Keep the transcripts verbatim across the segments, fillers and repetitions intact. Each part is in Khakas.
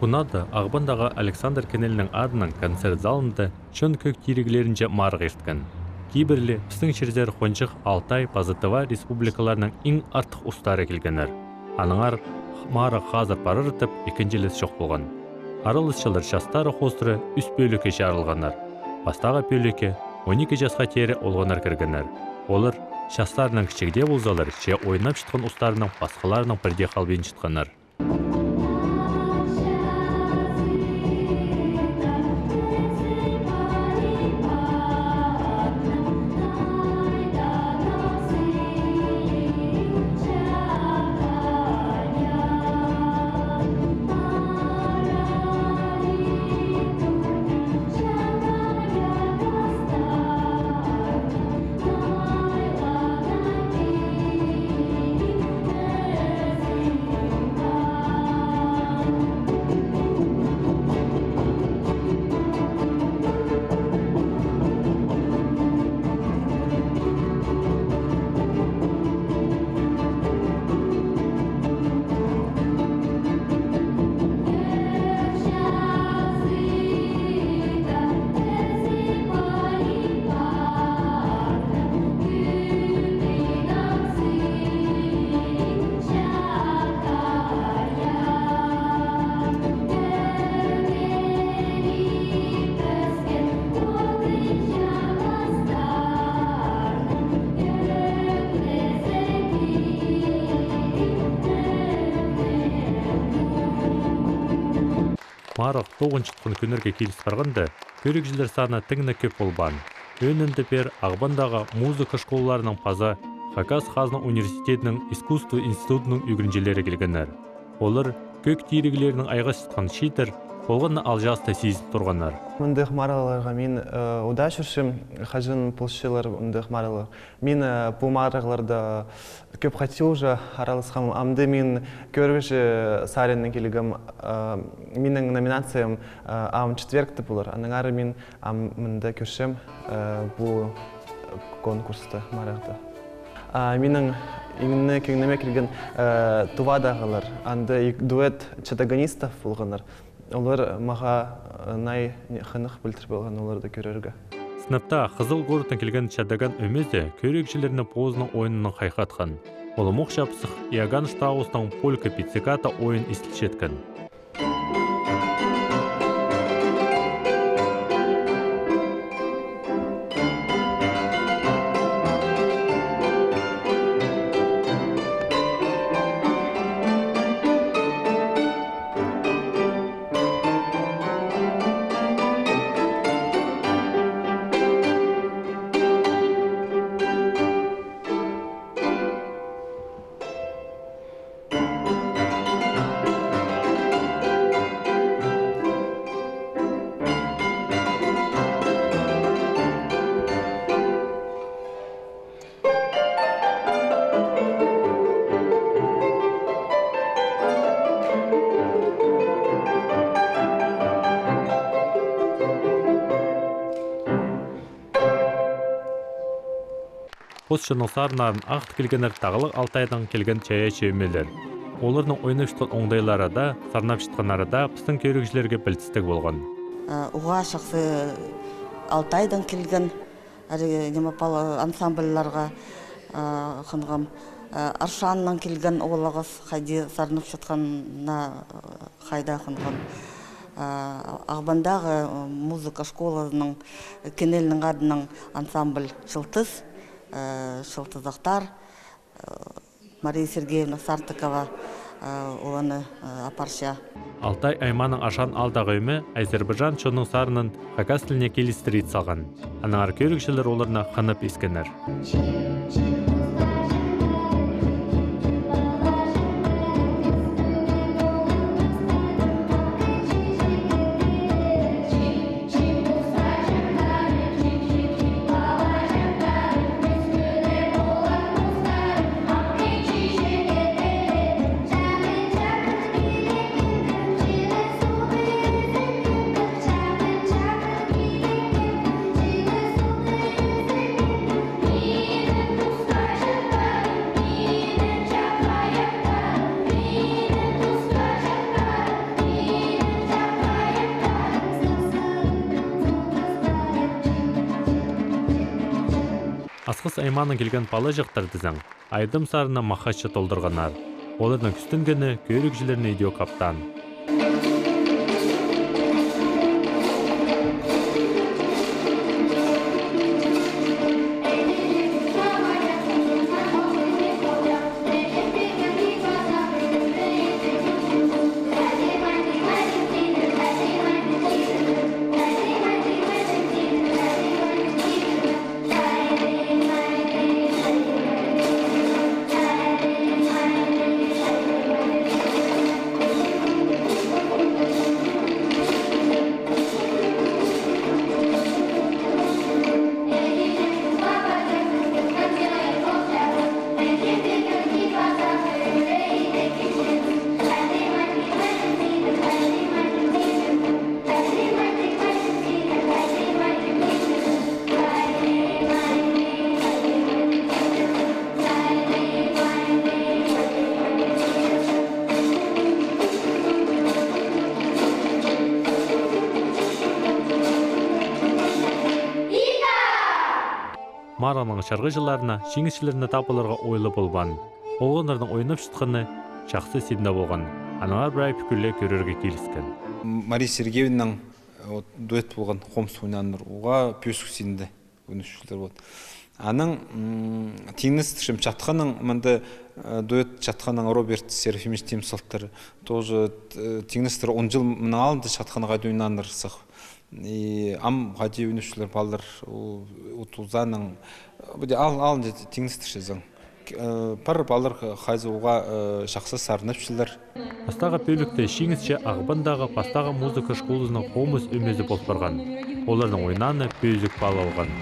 Пу нада Ағбандағы Александр Кенельнің адынаң концерт залында чон кӧг тиріглерінҷе марығ ирткен. Кибірлі пістің чирзер хонҷых Алтай паза Тыва республикаларының иң артых устары килгеннер. Аннаңар марығ хазыр парар тіп ікінҷілес чох полған. Араласчылар частары хоостыра ӱс пӧлікке чарылғаннар. Пастағы пӧлікке он ікі часха теере олғаннар кіргеннер. Олар частарынаң кічіг дее ползалар, че ойнапчатхан устарынаң пасхаларынаң пірдее халбинчатханнар. Марығ тоғынчатхан кӱннерге киліс парғанда, кӧрігҷілер саны тың на кӧп полбаан. Ӧӧнінде пеер Ағбандағы музыка школаларының паза Хакас хазна университетінің искусство институтының ӱгренҷілері килгеннер. Олар кӧг тиріглерінің айғасчатхан чииттер полғанны алҷаста сизін турғаннар. Мындағ марығларға мин, э, удаа чӧрчем, хаҷан полчалар мындағ марығлар. Мин, э, пу марығларда кӧп хати уже араласхам. Амды мин кӧрігҷі саринаң килгем, э, минің номинациям, э, «Ам четверг» тіп полар. Аннаңар мин ам мында кӧрчем, э, пу конкурсты, марығды. А, минің иң не кӧңніме килген, э, Тувадағылар. Анда ик дуэт чадаганистов полғаннар. Олар мағаа, э, най не-, хынығ пілдіріп алған оларды кӧрерге. Сынапта Хызыл городтаң килген чадаган ӧмезі кӧрігҷілерні позының ойынаң хайхатхан. Ол омох чапсых Иоганн Штраустың «Полька-пицциката» ойын истілчеткен. Пос чонның сарыннарын ахтап килгеннер Тағлығ Алтайдаң килген чайаачы ӧмелер. Оларның ойнапчатхан оңдайлары даа, сарнапчатханнары даа пістің кӧрігҷілерге пілдістіг полған. Э, уғаа чахсы Алтайдаң килген, ари, ниме, пал-, ансамбльларға, э, хынғам. Э, Аршаннаң килген оолағас, хайди сарнапчатханына, э, хайда хынған. А, Ағбандағы, э, музыка школазының, э, Кенельнің адынаң ансамбль «Чылтыс», э, «Чылтызахтар», э, Мария Сергеевна Сартыкова, э, оланы, э, апарча. Алтай аймааның Аршан аалдағы ӧме азербайджан чонның сарынын хакас тіліне килістіре ит салған. Аннаңар кӧрігҷілер оларны хынып искеннер. Асхыс аймаанаң килген палаҷахтар тізең, айдым сарыны махачы толдырғаннар. Оларның кӱстенгені кӧрігҷілерні идӧк аптаан. Марығның чарғыҷыларына чиңісчілерні таап аларға ойлы полбаан. Олғаннарның ойнапчатханы чахсы синде полған. Аннаңар прай пӱкӱле кӧрерге киліскен. Мария Сергеевнаның, вот, дуэт полған, хомыс ойнааннар. Уғаа пӧзік синде ӱнісчілер, вот. Анаң, м, тиңнестірчем Чатханнаң, мында, э, дуэт Чатханнаң Роберт Серафимович Тимсолтар. Тоже, э, тиңнестір он чыл мының алнында Чатханнаң хайди ойнааннар сых. И ам хайди ӱнісчілер палалар, у-, у-, тузаның, пу даа ал-, алнында тиңнестірчезің. К-, э, пар палалар х-, хайзы уғаа, э, чахсы сарнапчалар. Пастағы пӧлікте чиңісчі Ағбандағы пастағы музыка школазының хомыс ӧмезі пол парған. Оларның ойнааны пӧзік пал алған.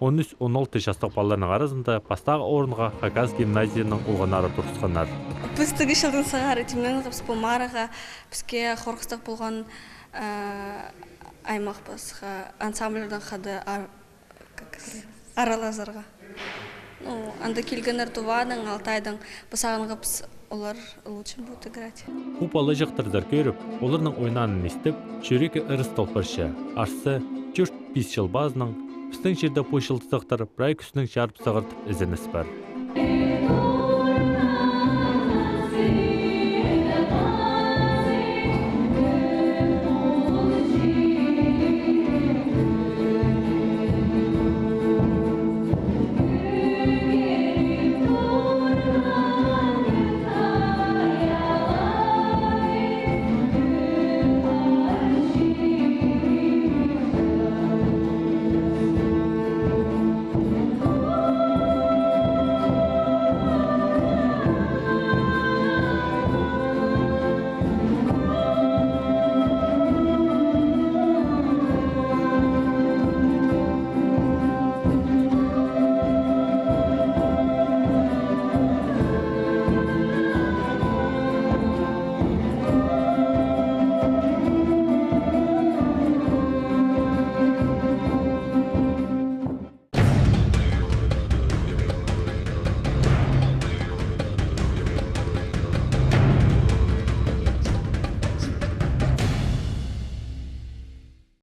Он ӱс, он алты частығ палаларның аразында пастағы орынға Хакас гимназияның олғаннары турысханнар. Піс тігі чылдаң сығара тимненгебіс пу марығға, піске хорғыстығ полған, э, аймахпасха, ансамбльдең хада ар-, как, араласарға. Ну, анда килгеннер Туванаң, Алтайдаң, піс сағынғабыс, олар лучше будут играть. Пу палаҷахтарны кӧріп, оларның ойнаанын истіп, чӱрекке ырыс тол парча. Арса, тӧрт-пис чыл пазынаң пістің чирде пу чылтыстахтар прай кӱстең чарып сығар тіп ізеніс пар.